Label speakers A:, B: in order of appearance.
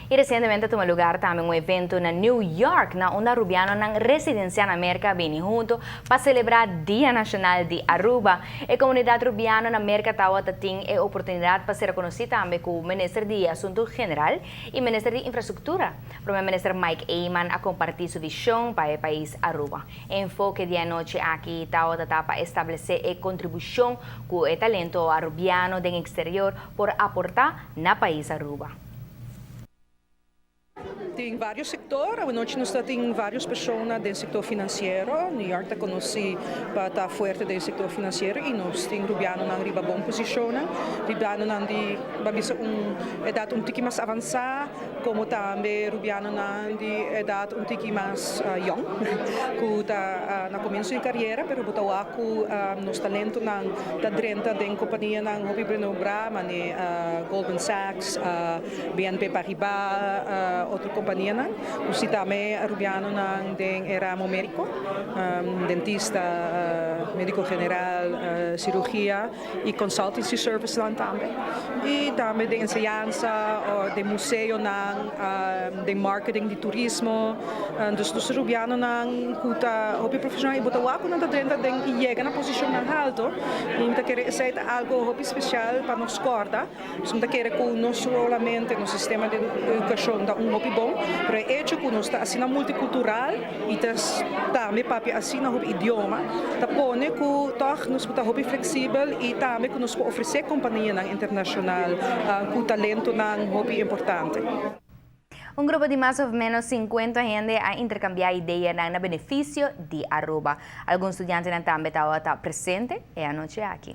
A: Y recientemente a tuma lugar tambe un evento na New York, na unda Rubianonan residencia na Merca a bini hunto pa celebra Dia Nacional di Aruba. E comunidad Rubiano na Merca tawata tin e oportunidad pa ser conoci tambe cu Minister di Asunto General y Minister di Infrastructura. Prome Minister Mike Eman a comparti su vision pa e pais Aruba. E enfoke di e anochi aki tawata pa establece e contribucion cu e talento Arubiano den exterior por aporta na pais Aruba.
B: Tin varios sector, anochi nos tin varios persona den sector financiero. New York ta conoci pa ta fuerte den sector financiero y nos tin Rubianonan riba bon posicion, Rubianonan di babisa un edad un tiki mas avansa, como tambe Rubianonan di edad un tiki mas young, cu ta na comienso di carera, pero bo ta wak cu nos talentonan ta drenta den companianan hopi renombra, mane Goldman Sachs, BNP Paribas, otro companianan. Nos tin tambe Rubianonan den ramo medico, dentista, medico general, cirugia y consultancy service nan tambe. Y tambe den enseñansa, den museonan, den marketing di turismo. Dus nos Rubianonan cu ta hopi profesional y bo ta wak cu nan ta drenta den y yega na posicionnan halto. Y mi ta kere esey ta algo hopi special pa nos corda. Dus mi ta kere cu no solamente nos sistema di educacion ta un hopi bon, pero e hecho cu nos ta asina multicultural y ta tambe papia asina hopi idioma, ta pone cu toch nos ta hopi flexibel y tambe cu nos por ofrece companianan internacional cu talentonan hopi importante.
A: Un grupo di mas of menos 50 hende a intercambia ideanan na beneficio di Aruba. Algun studiantenan tambe tawata presente e anochi aki.